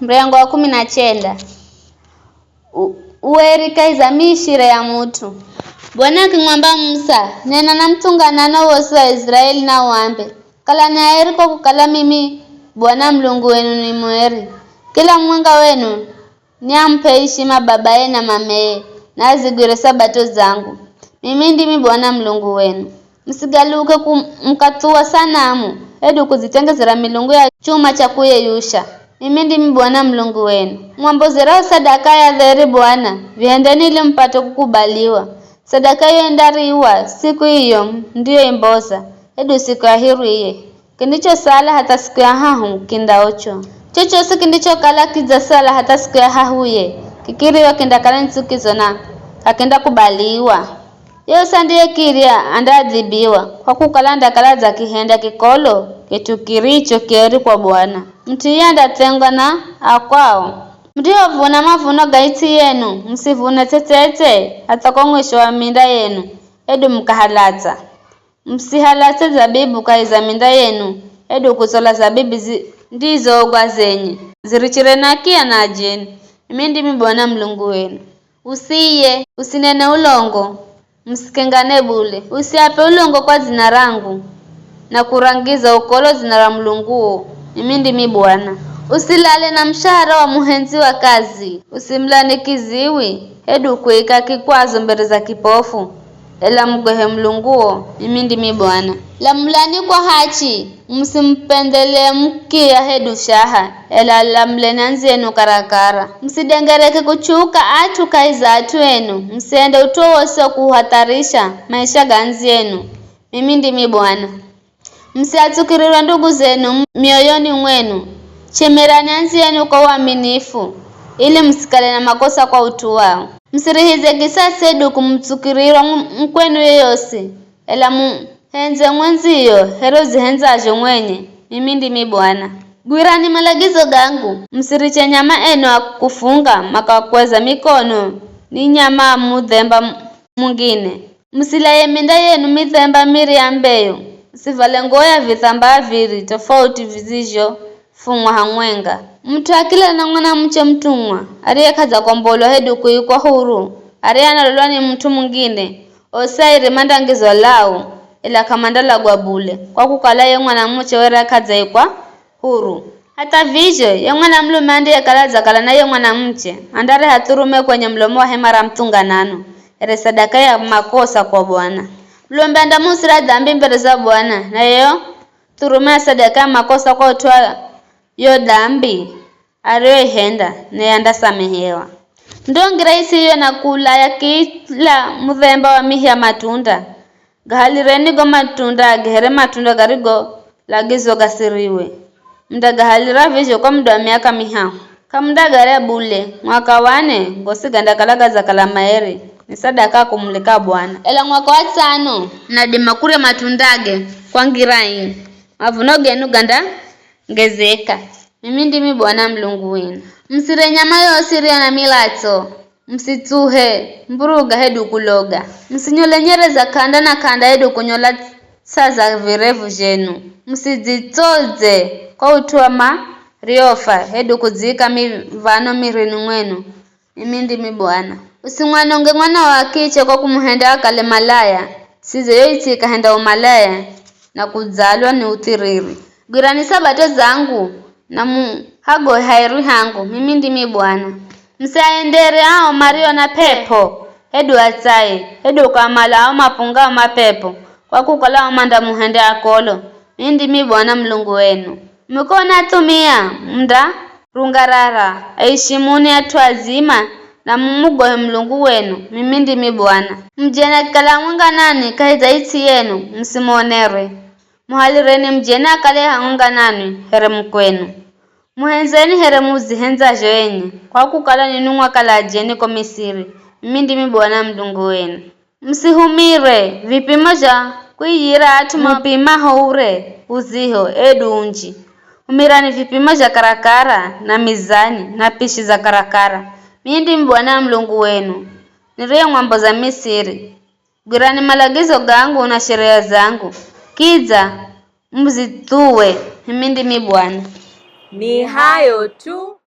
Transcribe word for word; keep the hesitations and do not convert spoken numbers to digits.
Mrengo wa kumi na chenda. U- ueri kahi za miishire ya mut'u. Bwana akimwamba Musa, "Nena na muthunganano wosi wa Israeli na uambe, 'Kalani aeri kwa kukala mimi Bwana Mulungu wenu ni mueri. Kila mumwenga wenu niamup'e ishima babaye na mameye, na azigwire sabato zangu. Mimi ndimi Bwana Mulungu wenu. Musigaluke ku- mukathuwa sanamu, hedu kudzitengezera milungu ya chuma cha kuyeyusha. Mimi ndimi Bwana Mulungu wenu. Mwambozerao sadaka ya dheri Bwana, vihendeni ili mupate kukubaliwa. Sadaka iyo indariwa siku iyo ndiyo imboza, hedu siku ya hirwiye. Kindichosala hatha siku ya hahu kindaochwa. Chochosi kindichokala kidzasala hatha siku ya hahuye, kikiriwe kindakala ni chukizo na k'akindakubaliwa. Yosi andiyekirya andaadhibiwa, kwa kukala andakala adzakihenda kikolo kit'u kiricho kieri kwa Bwana. Mut'u iye andathengwa na akwao. Murihovuna mavuno ga its'i yenu, musivune tsetsetse hatha kwa mwisho wa minda yenu, hedu mukahalatsa. Musihalatse zabibu kahi za minda yenu, hedu kutsola zabibu zi- ndizoogwa zenye, zirichire na akia na ajeni. Mimi ndimi Bwana Mulungu wenu. Usiiye, usinene ulongo, musikengane bule. Usiape ulongo kwa dzina rangu, na kurangiza ukolo dzina ra Mulunguo. Mimi ndimi Bwana. Usilale na mushahara wa muhendzi wa kazi, usimulani kiziwi, hedu kuika kikwazo mbere za kipofu, ela mugwehe Mulunguo. Mimi ndimi Bwana. Lamulani kwa hachi, musimupendelee mukia hedu shaha, ela lamuleni andziyenu karakara. Musidengereke kuchuka at'u kahi za at'u enu, musiende ut'u wowosi wa kuhatharisha maisha ga andziyenu. Mimi ndimi Bwana. Musiatsukirirwe ndugu zenu mioyoni mwenu. Chemerani andziyenu kwa uaminifu, ili musikale na makosa kwa ut'u wao. Musirihize kisasi hedu kumutsukirirwa mu- mukwenu yeyosi, ela muhendze mwendziyo here udzihendzazho mwenye. Mimi ndimi Bwana. Gwirani malagizo gangu, musiriche nyama eno a kufunga makakweza mikono ni nyama a mudhemba m- mungine. Musilaye minda yenu midhemba miri ya mbeyu, musivale nguwo ya vithambaa viri tofauti vizizhofumwa hamwenga. Mut'u akilala na mwanamuche mutumwa, ariye k'adzakombolwa hedu kuikwa huru, ariye analolwa ni mut'u mungine, osi airi mandangizwa lau, ela k'amandalagwa bule, kwa kukala ye mwanamuche were k'adzaikwa huru. Hatha vizho, ye mwanamulume andiyekala adzakala na ye mwanamuche, andareha thurume kwenye mulomo wa hema ra muthunganano, here sadaka ya makosa kwa Bwana. Mulombi andamuusira dambi mbere za Bwana, na yo thurume ya sadaka ya makosa kwa ut'u wa yo dambi ariyoihenda, naye andasamehewa. Ndo ngira isiyo na kula ya kila muthemba wa mihi ya matunda, gahalireni go matunda age here matunda garigolagizwa gasiriwe. Mundagahalira vizho kwa muda wa miaka mihahu. K'amundagarya bule, mwaka wa ne gosi gandakala gadzakala maeri, ni sadaka ya kumulika Bwana. Ela mwaka wa tsano munadima kurya matundage kwa ngira ii, mavuno genu gandangezeka. Mimi ndimi Bwana Mulungu wenu. Musirye nyama yosi iriyo na milatso, musitsuhe, mburuga hedu kuloga. Musinyole nyere za k'anda na k'anda hedu kunyola tsa za virevu zhenu. Musidzitsodze kwa ut'u wa mariofa hedu kudziika miv̱ano mirini mwenu. Mimi ndimi Bwana. Usimwanonge mwana wa kiche kwa kumuhenda akale malaya, size yo its'i ikahenda umalaya na kudzalwa ni uthiriri. Gwirani sabato zangu na muhagohe hairi hangu, mimi ndimi Bwana. Musiaendere ao mario na p'ep'o, hedu atsae, hedu kuamala ao mapungao map'ep'o, kwa kukala ao mandamuhende akolo. Mimi ndimi Bwana Mulungu wenu. Mukona athumia, mundarungarara, aishimuni at'u azima, na mumugohe Mulungu wenu, mimi ndimi Bwana. Mujeni akikala hamwenga nanwi kahi za its'i yenu, musimonere. Muhalireni mujeni akale hamwenga nanwi here mukwenu. Muhendzeni here mudzihendzazho enye, kwa kukala ninwi mwakala ajeni ko Misiri, mimi ndimi Bwana Mulungu wenu. Musihumire vipimo zha kuiyira at'u mapimaho ure uziho, edu unji. Humirani vipimo zha karakara, na mizani, na pishi za karakara. Mimi ndimi Bwana Mulungu wenu, niriyemwamboza Misiri. Gwirani malagizo gangu na sheria zangu, kidza muzithuwe, mimi ndimi Bwana. Ni hayo tu.